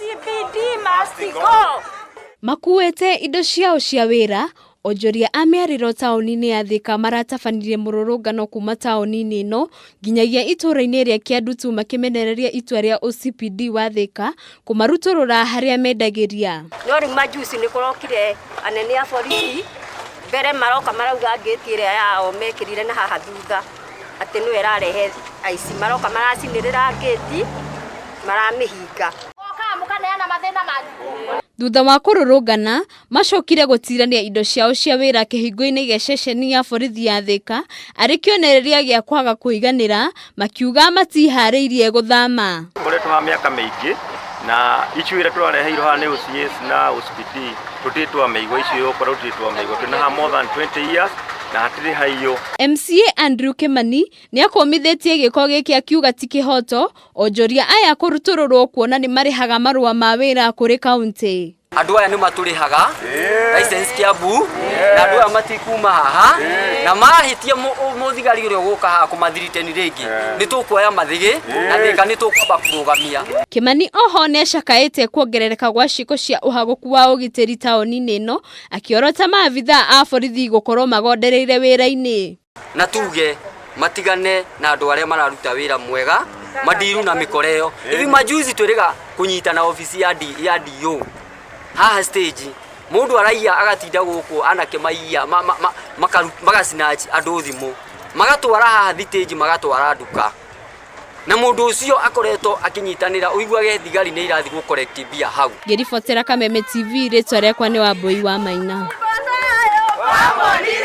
OCPD must go. Makuĩte indo ciao cia wĩra, onjoria a mĩarĩro taũni-inĩ ya Thika maratabanirie mũrũrũngano kuma taũni-inĩ ĩno nginyagia itũũra-inĩ rĩa Kĩandutu makĩmenereria itua rĩa OCPD wa Thika kũmarutũrũra harĩa mendagĩria. No rĩu majuzi nĩ kũrokire anene a borithi mbere maroka marauga ngĩti ĩrĩa yao mekĩrire na haha thutha atĩ nĩyo ĩrarehe aici maroka maracinĩrĩra ngĩti maramĩhinga. Thutha wa kũrũrũngana, macokire gũtirania indo ciao cia wĩra kĩhingo-inĩ gĩa ceceni ya borithi ya Thika arĩ kĩonereria gĩa kwaga kũiganĩra, makiuga matiharĩirie gũthama. Koretwo ha mĩaka mĩingĩ na issue ĩrĩa tũrareheirwo haha nĩ OCS na OCPD tũtirĩ twamĩigua issue ĩyo gũkorwo tũtirĩ twamĩigua twĩna haha more than 20 years na hatirĩ haiyũ. MCA Andrew Kimani nĩ akũmithĩtie gĩko gĩkĩ akiuga ti kĩhoto onjoria aya kũrutũrũrwo kuona nĩ marĩhaga marũa ma wĩra kũrĩ kaunti. Andũ aya nĩ matũrĩhaga license Kiambu na andũ aya matikuma haha na mahĩtia mũthigari ũrĩa ũgũka haha kũmathiriteni rĩngĩ nĩ tũkuoya mathĩgĩ na Thika nĩ tũkwamba kũrũgamia. Kimani oho nĩ acakaĩte kuongerereka gwa ciĩko cia ũhagũku wa ũgitĩri taũni-inĩ ĩno akĩorota maabithaa a borithi gũkorwo magondereire wĩra-inĩ. Na tuge matigane na andũ arĩa mararuta wĩra mwega mandiru na mĩkora ĩyo. Hivi majuzi twĩrĩga kũnyitana obici ya D, ya DO haha stage mũndũ araiya agatinda gũkũ anake maiya magacinach andũ thimũ magatwara haha thitĩnji magatwara nduka na mũndũ ũcio akoretwo akĩnyitanĩra ũiguage thigari nĩ irathiĩ gũ collect mbia hau. Ngĩribotera Kameme TV rĩtwa rĩakwa nĩ Wambui wa Maina. Wamoni.